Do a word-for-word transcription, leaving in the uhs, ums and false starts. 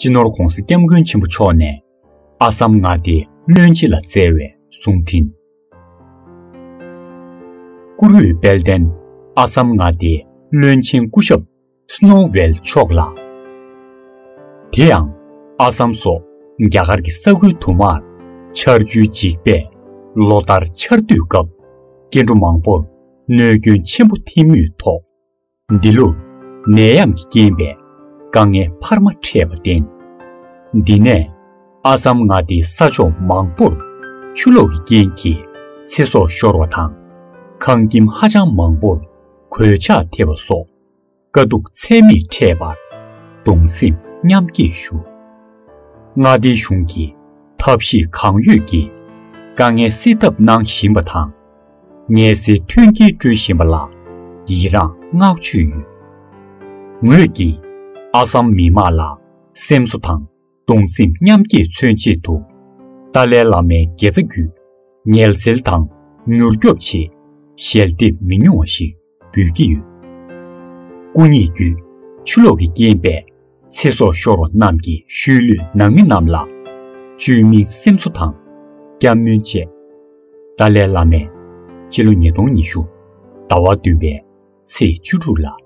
སྤྱི་ནོར་༧གོང་ས་༧སྐྱབས་མགོན་ཆེན་པོ་མཆོག་ནས་ཨ་སམ་མངའ་སྡེའི་བློན་ཆེན་ལ་བསྩལ་བའི་གསུང་འཕྲིན། བཀུར་འོས་དཔལ་ལྡན་ཨ་སམ་མངའ་སྡེའི་བློན་ཆེན་སྐུ་ཞབས་སྣོ་ཝེལ་མཆོག་ལ། དེ་ཡང་ཨ་སམ་སོགས་རྒྱ་གར་གྱི་ས་ཁུལ་དུ་མར་ཆར་ཆུའི་འཇིགས་པས་ལོ་ལྟར་ཆར་དུས་སྐབས་སྐྱེ་འགྲོ་མང་པོར་གནོད་སྐྱོན་ཆེན་པོ་ཐེབས་མུས་ཐོག་འདི་ལོར་ནད་ཡམས་ཀྱི་རྐྱེན་པས་དཀའ་ངལ་འཕར་མ་འཕྲད་པ་བརྟེན། འདི་ནས་ཨ་སམ་མངའ་སྡེའི་ས་ཕྱོགས་མང་པོར་ཆུ་ལོག་གི་རྐྱེན་གྱིས་ཚེ་སྲོག་ཤོར་བ་དང་། ཁང་ཁྱིམ་ཧ་ཅང་མང་པོར་གོད་ཆག་ཐེབས་པ་སོགས་དཀའ་སྡུག་ཚད་མེད་འཕྲད་པར་གདུང་སེམས་མཉམ་སྐྱེད་ཞུ། མངའ་སྡེའི་གཞུང་གིས་ཐབས་ཤེས་གང་ཡོད་ཀྱིས་དཀའ་ངལ་སེལ་ཐབས་གནང་བཞིན་པ་དང་། ངལ་སེལ་མཐུན་རྐྱེན་སྤྲོད་བཞིན་པ་ལ་ཡི་རངས་བསྔགས་བརྗོད་ཡོད། ངོས་ཀྱིས་ཨ་སམ་མི་དམངས་ལ་སེམས་གསོ་དང་གདུང་སེམས་མཉམ་སྐྱེད་མཚོན་ཆེད་དུ། ཏཱ་ལའི་བླ་མའི་དགེ་རྩ་བརྒྱུད་ངལ་སེལ་དང་མྱུར་སྐྱོབ་ཆེད་ཞལ་འདེབས་མི་ཉུང་བ་ཞིག་འབུལ་གྱི་ཡོད། སྐུ་ཉིད་བརྒྱུད་ཆུ་ལོག་གི་རྐྱེན་པས་ཚེ་སྲོག་ཤོར་བ་རྣམས་ཀྱི་ཤུལ་ལུས་ནང་མི་རྣམས་ལ་བཅོས་མིན་སེམས་གསོ་དང་སྐྱབས་སྨོན་བཅས། ཏཱ་ལའི་བླ་མས་སྤྱི་ལོ་ཉིས་སྟོང་ཉི་ཤུ་ཟླ་བ་བདུན་པའི་ཚེས་བཅུ་དྲུག་ལ་